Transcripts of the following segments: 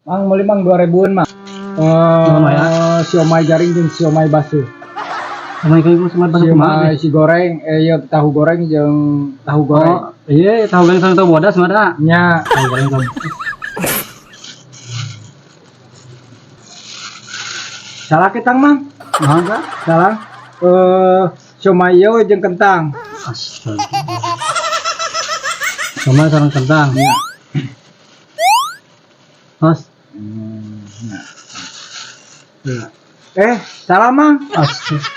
Mang, meuli, Mang, 2000-an, Mang. Naon ya? Siomay garing jeung siomay baseuh. Siomay garing sama baseuh kumaha? Siomay si goreng, eh iya, tahu goreng jeung tahu goreng. Oh, iya, tahu goreng sama tahu bodas mana? Nya. Tahu goreng sama. Salah ketang, Mang. Naon ka? Salah. Siomay ieu jeung kentang. Astaga. Siomay sareng kentang. Nya. Mas. Eh, salah, Mang. Astaga.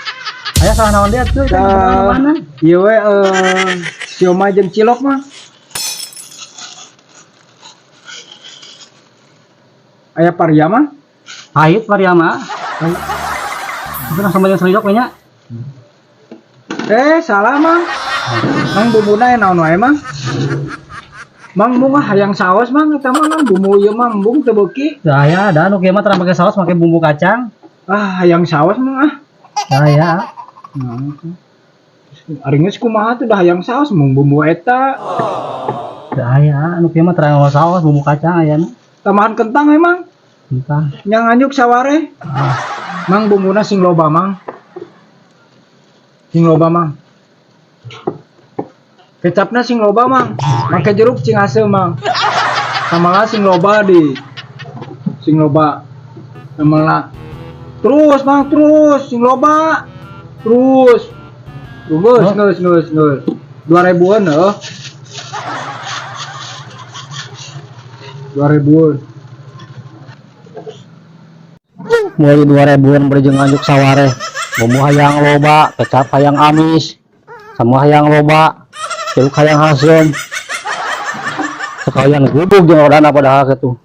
Aya salah naon dia tuh? Mana? Ieu we siomay jeung cilok, Mang. Aya paria, Mang? Pahit paria mah. Itu langsung banyak selidok nya. Eh, salah, Mang. Mang, bumbuna naon wae, Mang? Mang, mung hayang saos, Mang, eta mah, Mang, bumbu ieu mah embung teu beuki. Saya ada nu kieu mah tara make saos, make bumbu kacang. Ah, hayang saos, Mang, ah. Saya. Nah, ari geus kumaha tuh dah hayang saos mung bumbu eta. Saya nu kieu mah tara nganggo saos, bumbu kacang ayana. Tambahan kentang emang. Kentang. Yang nganjuk saware. Ah. Mang, bumbuna sing loba, Mang. Sing loba, Mang. Kecapna sing loba, Mang. Make jeruk cing haseum, Mang. Samala sing loba di. Sing loba. Samala. Terus, Mang, terus sing loba. Terus. Terus, Huh? geus, geus, geus. 2000-an heuh. 2000-an. Meuli 2000-an beri jeung nganjuk saware. Bumbu hayang loba, kecap hayang amis, semua hayang loba, jeruk hayang haseum. Sekalian gudug jeung odana padahal kitu.